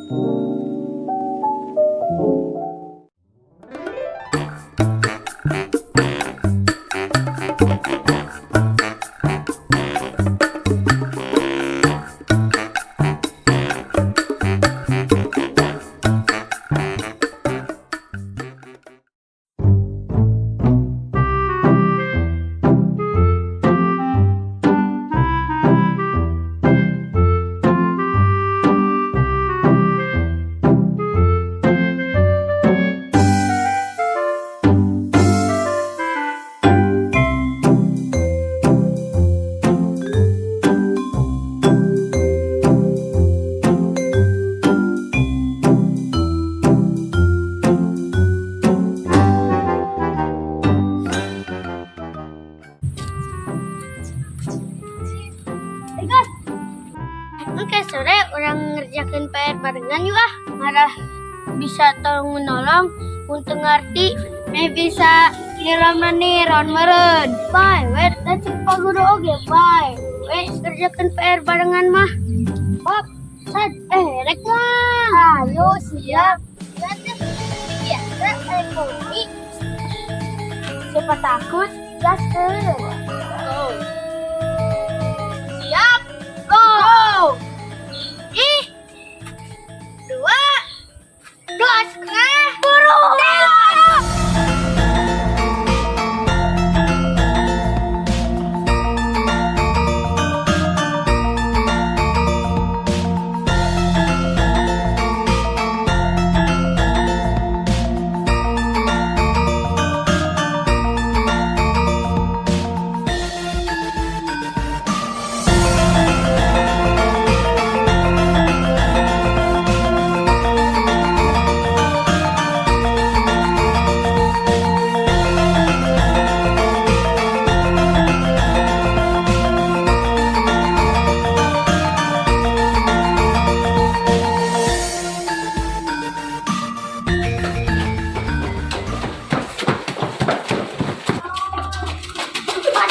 Ega. Oke, sore urang ngerjakeun PR barengan yuk ah. Marah bisa tolong menolong untuk ngerti, nih bisa niron meren. Bae, we da cek Pak Guru oge bae. We ngerjakeun PR barengan mah. Pap, sad, eh rek mah. Ayo siap. Biasa ekonomi. Siapa takut? Gaskeun. Go. Siap. Go. Ih. Dua. 2,5. Buru.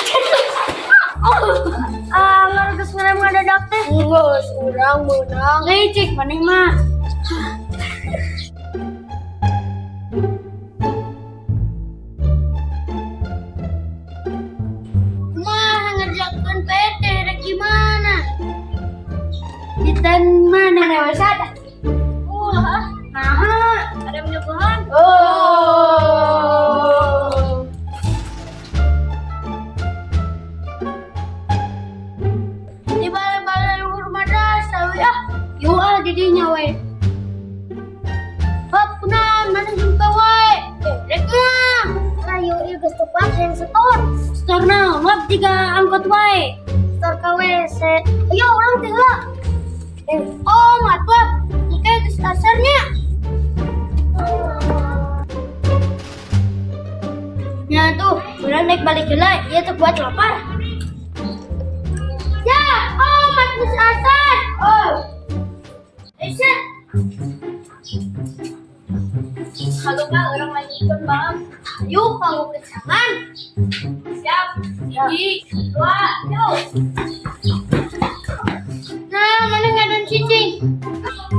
Tilu. Ah, geus ngerem ngadadak teh. Geus, urang meunang. Licik maneh mah. Kumaha ngerjakeun PR teh rek gimana? Di mana rewesada? Wah, nah, ada menyuguhan. Oh. Di balai-balai luhur madrasah we ah. Yuk ah di dinya we. Hop, kunaon mana jumpa wae. Eh, rek mah. Ayo ieu geus tepat hayang setor. Setor naon? Wap jiga angkot wae. Setor ka WC. Ayo urang teh heula. Eh, oh, mantap. Engke geus asarnya. Ya tuh, urang naik balik heula, ieu tuh buat lapar. Ya, oh, mat geus asar. Oh. Aisyah. Halo Kak, urang lanjutkan bang. Yuk, kamu kesaman. Siap. Hiji, dua, yuk. Nah, mana ngadon cicing?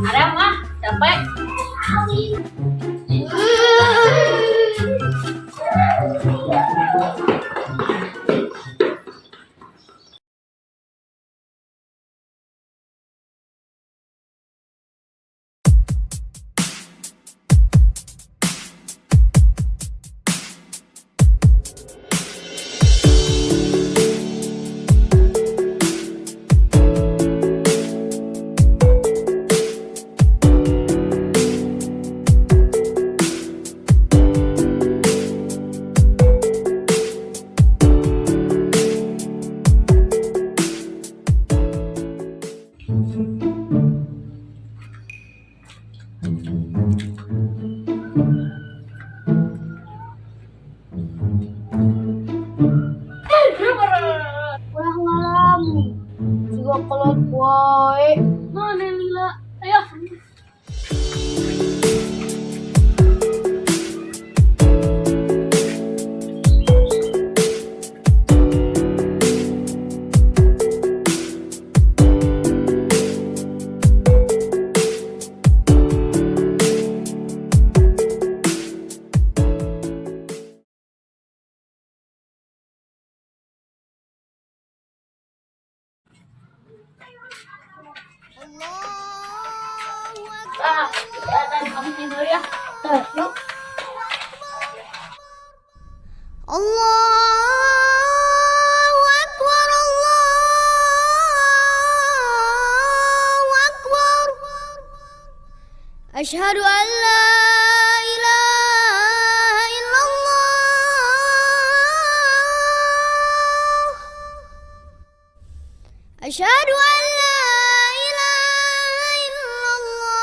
Ada mah, capek. Ulah ngalamun. Juga kolot wae. Mana lila? Ayo. Ah, dan kamu tidur ya. Tah, yuk. الله أكبر الله أكبر أشهد أن لا إله إلا الله أشهد أن لا إله إلا الله.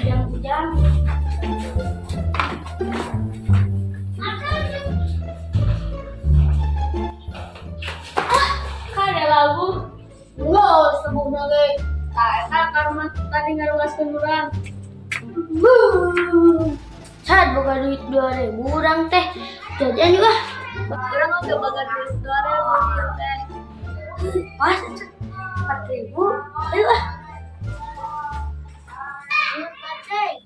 Ujang-ujang. Kada lagu. Wow, sebelumnya ge. Tah eta karma tadi ngaruaskeun urang. Wuh. Sad boga duit 2000 urang teh. Jajan juga. Urang oge boga duit 2000 ieu teh. Pas 4000. Ayo ah. Ayo, Partai.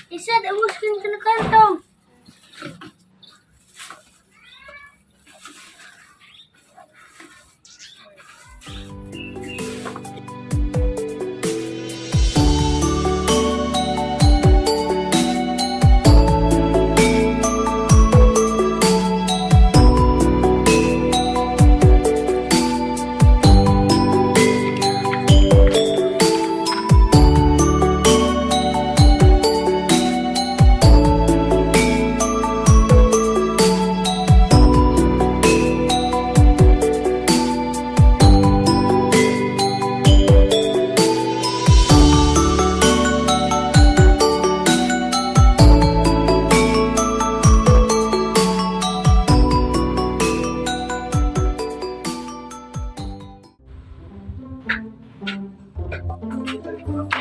Isa debuskeun kana kantong.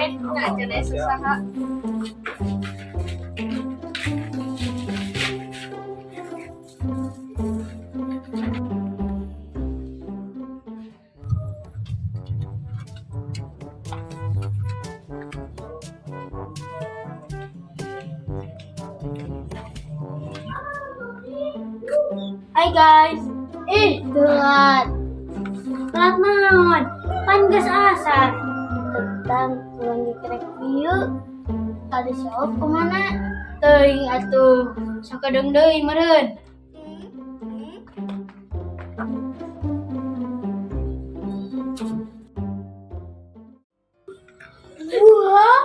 Eh, nya cenah saha. Hai guys. Eh, telat. Telat naon? Pan geus asar. Tentang urang dikrek ieu. Tadi siapa kemana? Teuing atuh. Sakedeung deui meureun. Wah.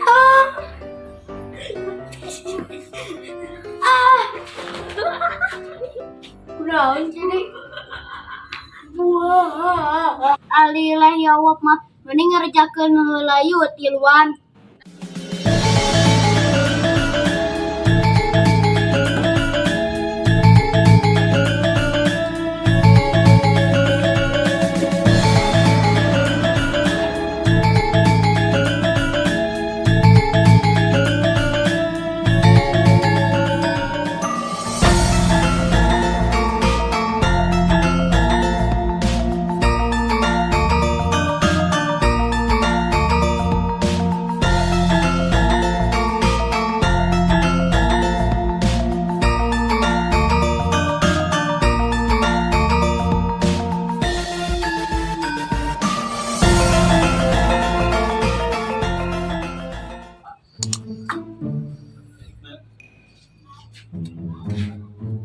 Ah. Ah. Kunaon jadi? Wah. Alileh jawab mah mending ngerjakeun heula yuk tiluan.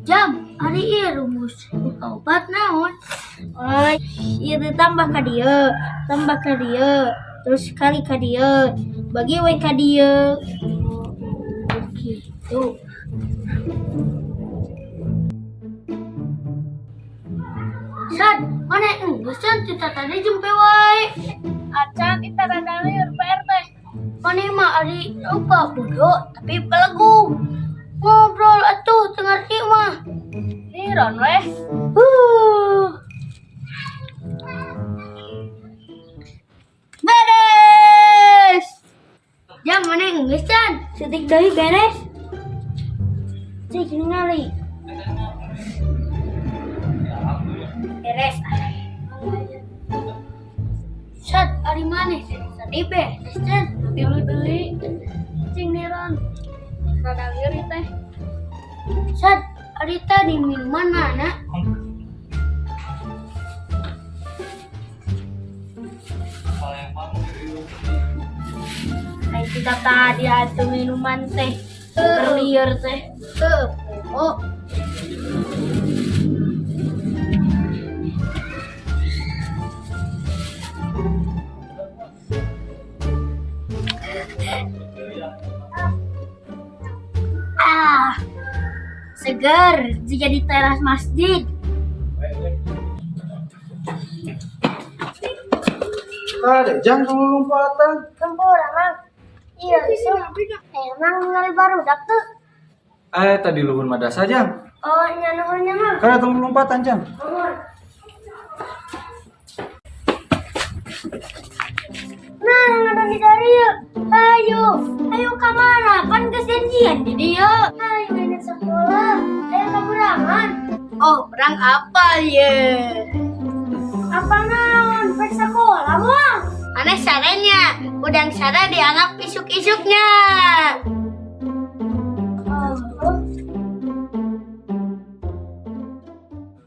Jam, ari ieu rumus opat naon? Oh, ieu teh tambah ka dieu, tambah ka dieu, terus kali ka dieu, bagi we ka dieu. Oh, gitu. Sad, mana enggeus can kita tadi jempe wae. Acan ita rada lieur PR teh. Mana mah ari lupa bodoh tapi belagu. Ngobrol atuh teu ngarti mah. Liron weh. Beres. Jam mana enggeus can? Setik deui beres. Cik ningali. Beres. Sad, Ari maneh teh tadi beres can? Tilu deui. Cing niron. Rada lieur teh. Sad, ari tadi minuman mana? Kayak kita tadi atuh minuman teh. Lieur teh. Heuh, oh. Ah, seger jika di teras masjid. Ada jang dulu lompatan. Kempura, Mang. Iya, isu. Emang ningali barudak tuh. Eh tadi luhur madrasah jang. Oh, nya nuhun nya, Mang. Kada tunggu lompatan jang. Nuhun. Nah, ngadon di dari yuk. Ayo, ayo ke mana? Pan geus janjian di dieu. Ayo ini sekolah. Ayo kaburangan. Oh, perang apa ye? Apa naon? Pek sekolah moal. Aneh sarenya, udang sare dianggap isuk-isuknya. Oh.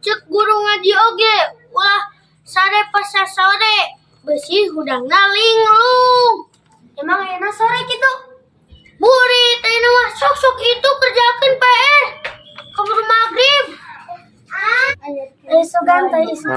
Cek guru ngaji oge, ulah sare pas sore, besi hudangna linglung. Emang enak sore gitu? Burit, ini mah sok-sok itu kerjakan PR. Keburu maghrib. Ah, sugan teh isuk.